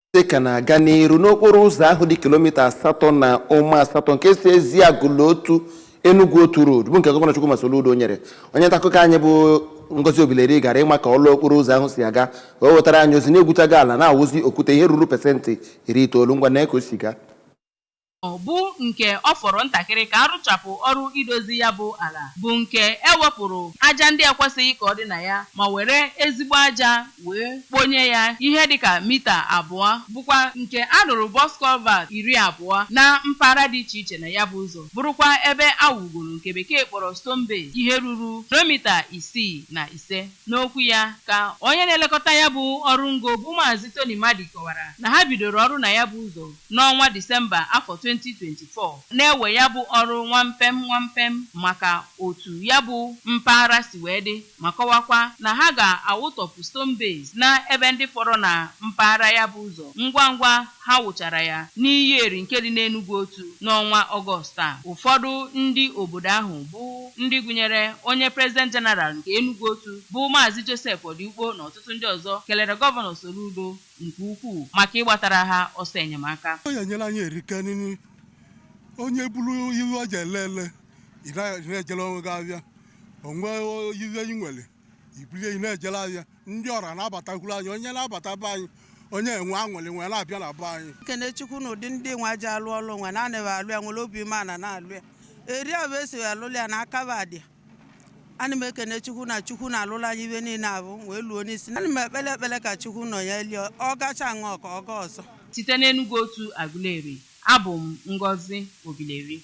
Ka na-aga n'iru n'okporo ụzọ ahụ dị kilomita 8.8 nke si Eziagụlụ Otu Enugu Otu Road, bụ nke Gọvanọ Chukwuma Soludo nyere. Onye nta akụkọ anyị bụ Ngozi Obileri gara ịma ka ọlụ okporo ụzọ ahụ si aga, ka o wetara anyị ozi na-egwutago ala na-awụzi okwute ihe ruru 90%. Ngwa, na ka o si gaa. Ọ bụ nke ọ fọrọ ntakịrị ka arụchapụ ọrụ idozi ya bụ ala, bụ nke ewepụrụ aja ndị ekwesịghị ka ọ dị na ya ma were ezigbo aja wee kponye ya ihe dịka mita 2, bụkwa nke a rụrụ box culvert 20 na mpaghara dị iche iche na ya bụ ụzọ, bụrụkwa ebe awugoro nke Bekee kpọrọ stone base ihe ruru kilomita 65. N'okwu ya, ka onye na-elekọta ya bụ ọrụ ngo, bụ Maazị Tony Madi, kọwara na ha bidoro ọrụ na ya bụ ụzọ n'ọnwa Disemba afọ 2024, na-ewe ya bụ ọrụ nwampem nwampem maka otu ya bụ mpaghara si wee dị, ma kọwakwa na ha ga-awụtọpụ stone base na ebe ndị fọrọ na mpaghara ya bụ ụzọ ngwa ngwa ha wụchara ya n'Iyieri nke dị n'Enugwu Otu n'ọnwa Ọgọst a. Ụfọdụ ndị obodo ahụ, bụ ndị gụnyere onye President General nke Enugwu Otu, bụ Maazị Joseph Ọdịukpo, na ọtụtụ ndị ọzọ, kelere Gọvanọ Soludo nke ukwuu maka ịgbatara ha ọsọ enyemaka. Onye nyere anyị erike nini. Onye buru iwe o ji ele ele, ị na-ejere onwe gị abịa onwe iwe ị nwere ibulie, ị na-ejere ahịa. Ndị ọra na-abatakwuru anyị, onye na-abata be anyị, onye enwe aṅụrị nwee na-abịa na be anyị. Kene Chukwu na ụdị ndị nwa ji alụ ọlụ nwe na anaghị alụ ya, nwere obi umeala na-alụ ya eri abụ esi alụlụ ya na aka bụ adị. Ana m ekene Chukwu na Chukwu na-alụlụ anyị ibe niile abụ wee luo n'isi. Ana m ekpele ekpele ka Chukwu nọ ya elie, ọ gacha ṅụọ ka ọ gaa ọzọ. Site n'Enugwu Otu, Aguleri, abụ m Ngozi Obileri.